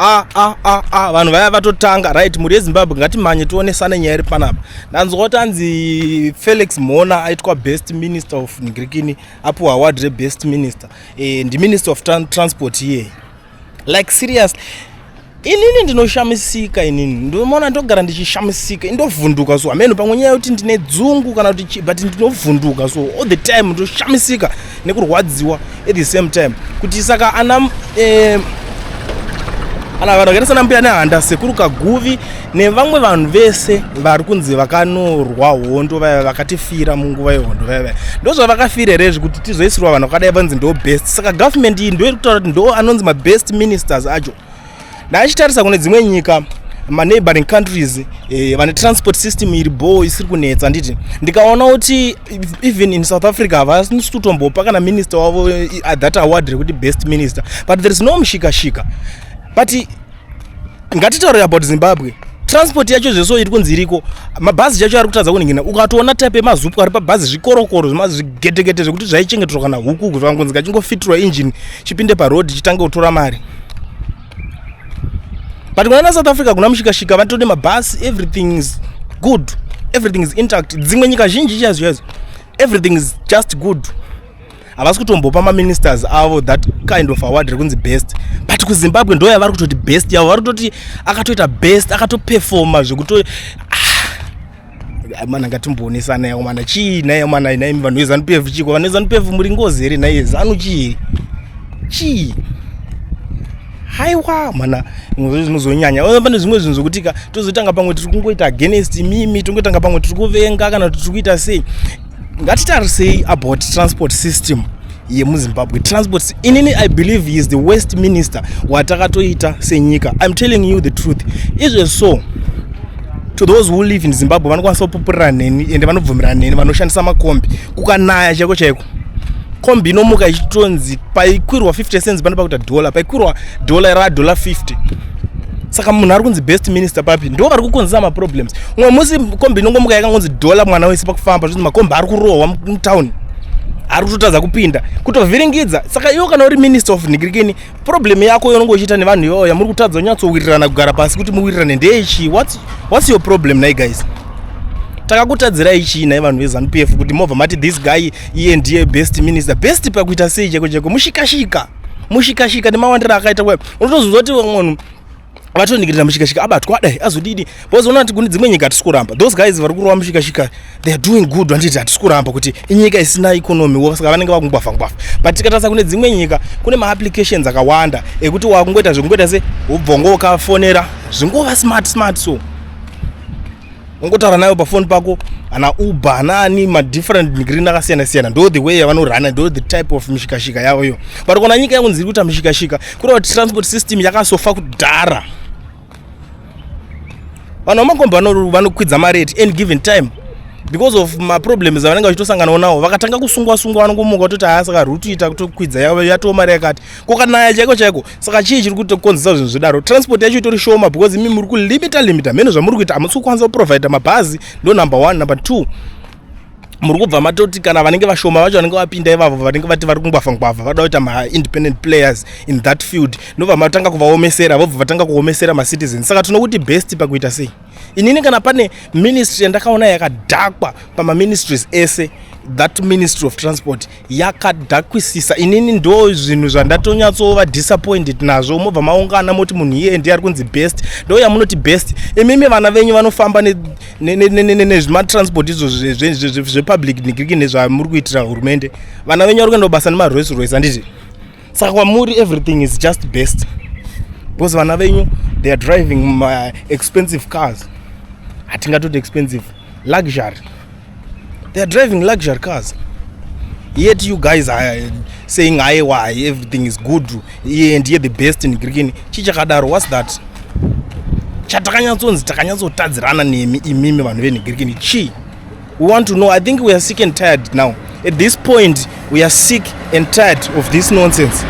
A a a a, vanhu vaya vatotanga. Right, mhuri yeZimbabwe, ngatimhanye tionesane nyaya iri panapa. Ndanzwa kuti anzi Felix Mhona aitwa best minister of Ngrikini, apiwa award rebest minister. Ndiminister of transport iye. Like, serious, inini ndinoshamisika. Inini ndinoona, ndogara ndichishamisika, indovhunduka. So hameno, pamwe nyaya yekuti ndine dzungu kana kuti, but ndinovhunduka. So all the time ndoshamisika nekurwadziwa at the same time, kuti saka ana vanhu vakaita sana Mbuya Nehanda, Sekuru Kaguvi nevamwe vanhu vese vari kunzi vakanorwa hondo vaya, vakatifira munguva yehondo vaya vaya, ndo zvavakafira here izvi, kuti tizoisirwa vanhu vakadai vanzi ndo best? Saka government iyi ndo iri kutaura kuti ndo anonzi mabest ministers acho. Ndachitarisa kune dzimwe nyika, maneighboring countries, vane transport system iri bo, isiri kunetsa, handiti? Ndikaona kuti even in South Africa havasi kutombopa kana minister wavo that award rekuti best minister, but there is no mushikashika. But ngatitaure about Zimbabwe. Transport yacho zveso iri kunzi iriko, mabhazi chacho ari kutadza kuningina. Ukatoona type yemaZUPCO ari pabhazi, zvikorokoro, zvigetekete zvekuti zvaichengeterwa kana huku, zvangonzi kachingofitirwa engine, chipinde parodhi, chitange kutora mari. But kuna South Africa kuna mushikashika, vanotode mabhasi, everything is good, everything is intact. Dzimwe nyika zhinji chaizvo chaizvo, everything is just good. Havasi kutombopa maministers avo that kind of award rekunzi best, but kuZimbabwe ndo yavari kutoti best yavo. Vari kutoti akatoita best, akatoperforma zvekuto. Ah, mana, ngatimboonesana yawo mana. Chii naiyo mana? Naimi vanhu veZANU PF, chiko? Vanhu veZANU PF muri ngozi here naiye? ZANU chii chii? Haiwa mana, zvinozonyanya. Pane zvimwe zvinhu zvokuti ka tozotanga pamwe tiri kungoita against mimi, tongotanga pamwe tiri kuvenga kana kuti tiri kuita sei. Ngatitarisei about transport system yemuZimbabwe. Transport, inini I believe he is the worst minister watakatoita senyika. I'm telling you the truth. Izvezvo, to those who live in Zimbabwe, vanokwanisa kupupurira neni ende vanobvumirana neni. Vanoshandisa makombi, kukanaya chaiko chaiko, kombi inomuka ichitonzi paikwirwa 50 cents panopa kuita dollar, paikwirwa dollar ra dollar 50. Saka munhu ari kunzi best minister papi? Ndo vari kukonzesa maproblems. Umwe musi kombi inongomuka yakangonzi dollar, mwana wese pakufamba. Zvinzi makombi ari kurohwa mutauni, ari kutotadza kupinda, kutovhiringidza. Saka iwo kana uri minister of nigirikini, problem yako yononge uchiita nevanhu ivovo yamuri kutadza kunyatsowirirana, kugara pasi kuti muwirirane ndeichi? What's your problem nai guys? Takakutadzirai chii nai vanhu veZANU PF, kuti mobva mati this guy iye ndiye best minister? Best pakuita sei cheko cheko? Mushikashika, mushikashika nemawandiro akaita kwayo, unotozonzwa kuti munhu vatoningirira mushikashika abatwa adai azodini, because unoona kuti kune dzimwe nyika, hatisi kuramba, those guys vari kurova mushikashika, they are doing good, handiti? Hatisi kuramba kuti inyika isina economy, saka vanenge vakungwavha ngwavha. But tikatarisa kune dzimwe nyika, kune maapplications akawanda ekuti wakungoita zvekungoita se ubvongo ukafonera, zvingova smart smart. So ungotaura nayo pafoni pako, ana Uber, anaani, madifferent green akasiyana siyana. Ndo the way yavanorana, ndo the type of mishikashika yavo iyo. But kona nyika yangu iri kuita mishikashika, kureva kuti transport system yakasofa kudhara. Vanhu vamakombi vanokwidza mareti any given time because of maproblems avanenge vachitosanganawo nawo. Vakatanga kusungwa sungwa, vanongomuka kutoti haa, saka ruti ita kutokwidza yatoo mari yakati kokanaya chaiko chaiko. Saka chii chiri kutokonzesa zvinhu zvidaro? Transport yacho itori shoma because imi muri kulimita limita mheno zvamuri kuita. Hamusi kukwanisa kuprovida mabhazi, ndo number one. Number two, muri kubva matoti kana vanenge vashoma vacho vanenge vapinda ivavo, vanenge vati vari kungwavha ngwavha, vada kuita maindependent players in that field, ndobva matanga kuvaomesera, vobva vatanga kuomesera macitizens. Saka tinokuti best pakuita sei? Inini kana pane ministry yandakaona yakadhakwa pamaministries ese, that Ministry of Transport yakadhakwisisa. Inini ndo zvinhu zvandatonyatsova disappointed nazvo. Mobva maungana moti munhu iye ndiye ari kunzi best. Ndo yamunoti best imimi? Vana venyu vanofamba nezvimatransport izvo zvepublic nigiriki nezvamuri kuitira hurumende. Vana venyu vari kuenda kubasa nemaRolls Royce, handiti? Saka kwamuri everything is just best because vana venyu, they are driving expensive cars. Hatingatoti expensive, luxury. They are driving luxury cars, yet you guys are saying aiwa, everything is good, iye ndiye the best in Grikini. Chii chakadaro? What's that chatakanyatsonzi takanyatsotadzirana nemi imimi vanhu venhigirikini? Chii? We want to know. I think we are sick and tired now. At this point we are sick and tired of this nonsense.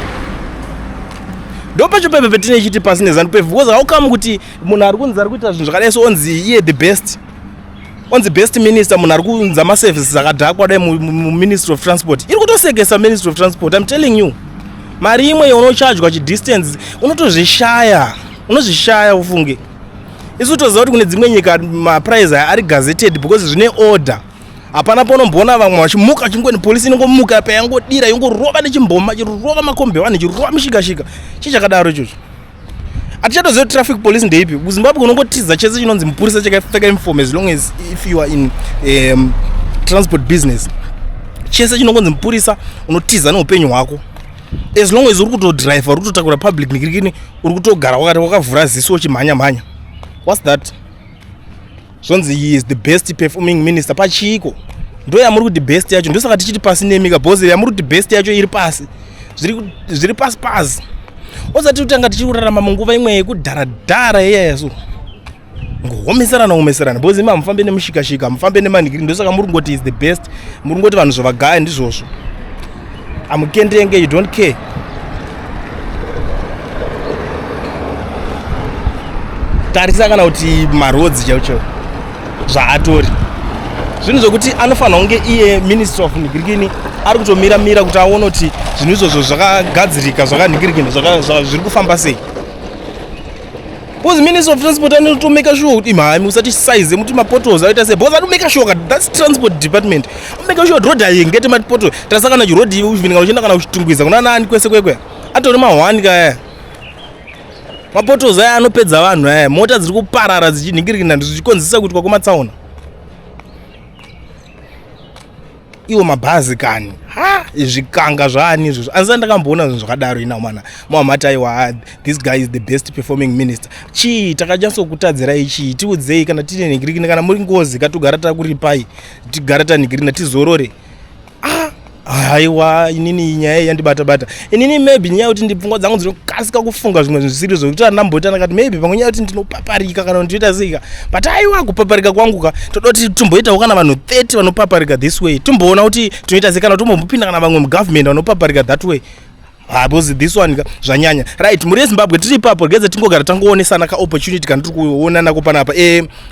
Ndo pacho pepe petine chiti pasi neZANU PF, because how come kuti munhu ari kunzi ari kuita zvinhu zvakadai so onzi iye the best, onzi best minister, munhu ari kuunza maservices akadhakwa dai muMinistry of Transport? Iri kutosekesa Ministry of Transport, I'm telling you. Mari imwe yaunochajwa chidistance unotozvishaya. Unozvishaya ufunge. Isu toziva kuti kune dzimwe nyika maprice aya ari gazetted because zvine order. Hapana paunomboona vamwe vachimuka chingweni, polisi inongomuka payangodira yongorova nechimboma, chirova makombi evanhu, chirova mishikashika. Chii chakadaro ichocho? Hatichatoziva kuti traffic police ndeipi. KuZimbabwe unongotiza chese chinonzi mupurisa chakapfeka uniform, as long as if you are in transport business, chese chinongonzi mupurisa unotiza neupenyu hwako. As long as uri kutodrive, uri kutotakura public nikirikini, uri kutogara wakati wakavhura ziso uchimhanya mhanya. What's that? Zvonzi he is the best performing minister pachiiko? Ndo yamuri kuti best yacho. Ndosaka tichiti pasi nemika bhozi. Yamuri kuti best yacho iri pasi, zviri pasi pasi. Osati kutanga tichiri kurarama munguva imwe yekudharadhara iyayaso, ngohomeserana homeserana, because imi hamufambe nemushikashika, hamufambe nemanhikiri. Ndosaka muri kungoti is the best. Muri kungoti vanhu zvavagaya ndizvozvo, hamukendenge, you don't care. Tarisa kana kuti maroads chaiwo chaiwo zvaatori, zvinhu zvokuti anofanira kunge iye Minister of nhingirikini ari kutomira mira kuti aone kuti zvinhu izvozvo zvakagadzirika, zvakanhingirikini, zviri kufamba sei, because Minister of Transport anotomake sure kuti imhami usati size muti mapotholes aita sei, because anomake sure kuti that's transport department, make sure road haingete mapothole. Tarisa kana chiroad even kana uchienda kana kuChitungwiza, kuna nani kwese kwekwe, atori mahwani kaya. Mapotholes aya anopedza vanhu aya, mota dziri kuparara dzichinhingirikina, zvichikonzesa kuitwa kwematsaona. Iwo mabhazi kani, ha, zvikanga zvaani izvozvo? Andisati ndakamboona zvinhu zvakadaro ina mana muhamati. Aiwa, this guy is the best performing minister. Chii takanyatsokutadzirai? Chii? Tiudzei kana tine nhingirikini, kana muri ngozi katogara takuripai, tigara tanhingirina, tizorore. Ah, haiwa, inini nyaya yandibata bata inini. Maybe nyaya yekuti ndipfungwa dzangu dzinokasika kufunga zvimwe zvinhu zvisiri zvokuti andamboita. Ndakati maybe pamwe nyaya yekuti ndinopaparika kana ndinoita seika, but aiwa, kupaparika kwangu ka, toda kuti timboitawo kana vanhu 30 vanopaparika this way, timboona kuti tinoita sei, kana tombopinda kana vamwe mugovernment vanopaparika that way. Ah, because this one ka zvanyanya. Right, muri yeZimbabwe, tiri ipapo regedza tingogara tangoonesana kaopportunity kana tiri kuona nako panapa.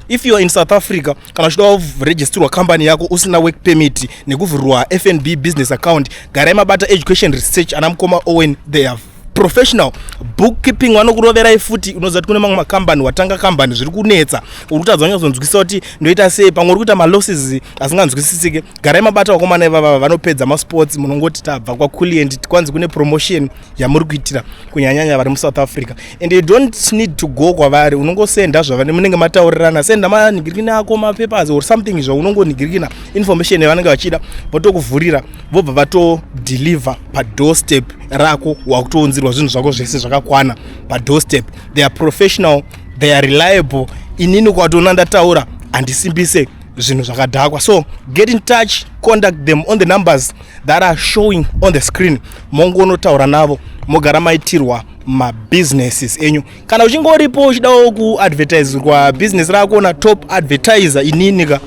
If you are in South Africa, kana uchida kuregisterwa company yako usina work permit nekuvhurirwa FNB business account, garai mabata Education Research, ana mukoma Owen. They are professional bookkeeping, vanokuroverai futi. Unoziva kuti kune mamwe makambani, watanga kambani, zviri kunetsa, uri kutadza kunyatsonzwisisa kuti ndoita sei, pamwe uri kuita malosses asinganzwisisike. Garai mabata vakomana ivava, vanopedza masports. Munongoti tabva kwaClient, kwanzi kune promotion yamuri kuitira kunyanyanya vari muSouth Africa, and you don't need to go kwavari. Unongosenda zvavane munenge mataurirana, senda manhingirikini ako, mapapers or something zvaunongonhingirikina, information yavanenge vachida, votokuvhurira, vobva vatodeliver padoorstep rako. Wakutounzirwa zvinhu zvako zvese zvakakwana padoorstep. They are professional, they are reliable. Inini kwatoona ndataura, handisimbise zvinhu zvakadhakwa. So get in touch, contact them on the numbers that are showing on the screen, mongonotaura navo, mogara maitirwa mabusinesses enyu. Kana uchinge uripo uchidawo kuadvertiserwa business rako natop advertiser, inini ka,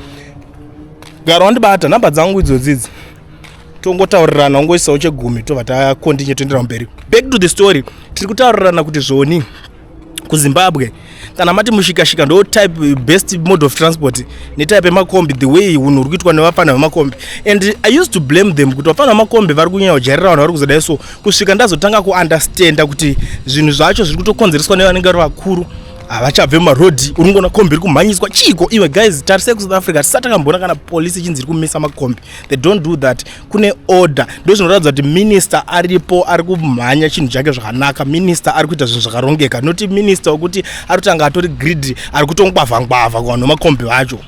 gara wandibata, nhamba dzangu idzodzidzi, tongotaurirana, ungoisawo chegumi, tobva tacontinue, toendera mberi. Back to the story, tiri kutaurirana kuti zvoni kuZimbabwe kana mati mushikashika ndo type best mode of transport netype yemakombi, the way unhu uri kuitwa nevafana vemakombi. And I used to blame them kuti vafana vemakombi vari kunyanya kujairira vanhu vari kuzodai, so kusvika ndazotanga kuunderstanda kuti zvinhu zvacho zviri kutokonzereswa nevanenge vari vakuru, havachabve mumarodhi. Uri ngoona kombi iri kumhanyiswa chiiko iwe? Guys, tarisai kuSouth Africa, tisati takamboona kana polisi ichinzi iri kumisa makombi. They don't do that, kune order. Ndo zvinoratidza kuti minister aripo ari kumhanya chinhu chake zvakanaka, minister ari kuita zvinhu zvakarongeka, noti minister wekuti ari kutanga atori greedy, ari kutongwavha ngwavha kuvanhu vemakombi vacho.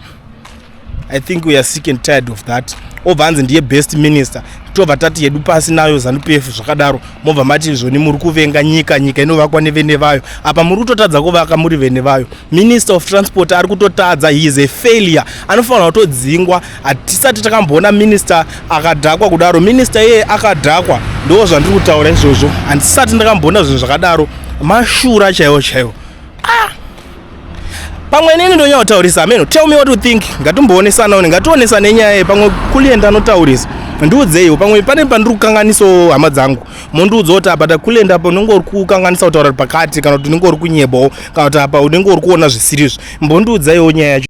I think we are sick and tired of that. Obva anzi ndiye best minister, tobva tati yedu pasi nayo ZANU PF. Zvakadaro mobva mati zvoni muri kuvenga nyika, nyika inovakwa nevene vayo. Apa muri kutotadza kuvaka muri vene vayo. Minister of Transport ari kutotadza, he is a failure, anofanira kutodzingwa. Hatisati takamboona minister akadhakwa kudaro. Minister iyeye akadhakwa, ndo zvandiri kutaura izvozvo. Handisati ndakamboona zvinhu zvakadaro, mashura chaiwo chaiwo. Ah, pamwe nini ndonyanya kutaurisa, ameno. Tell me what you think. Ngatimboonesanawo, ngationesane nyaya iyi. Pamwe Kulient anotaurisa, ndiudzeiwo. Pamwe pane pandiri kukanganisawo, hama dzangu, mondiudza kuti apa taKulient, apa unenge uri kukanganisa kutaura pakati, kana kuti unenge uri kunyebawo, kana kuti apa unenge uri kuona zvisirizvo. Mbondiudzaiwo nyaya yacho.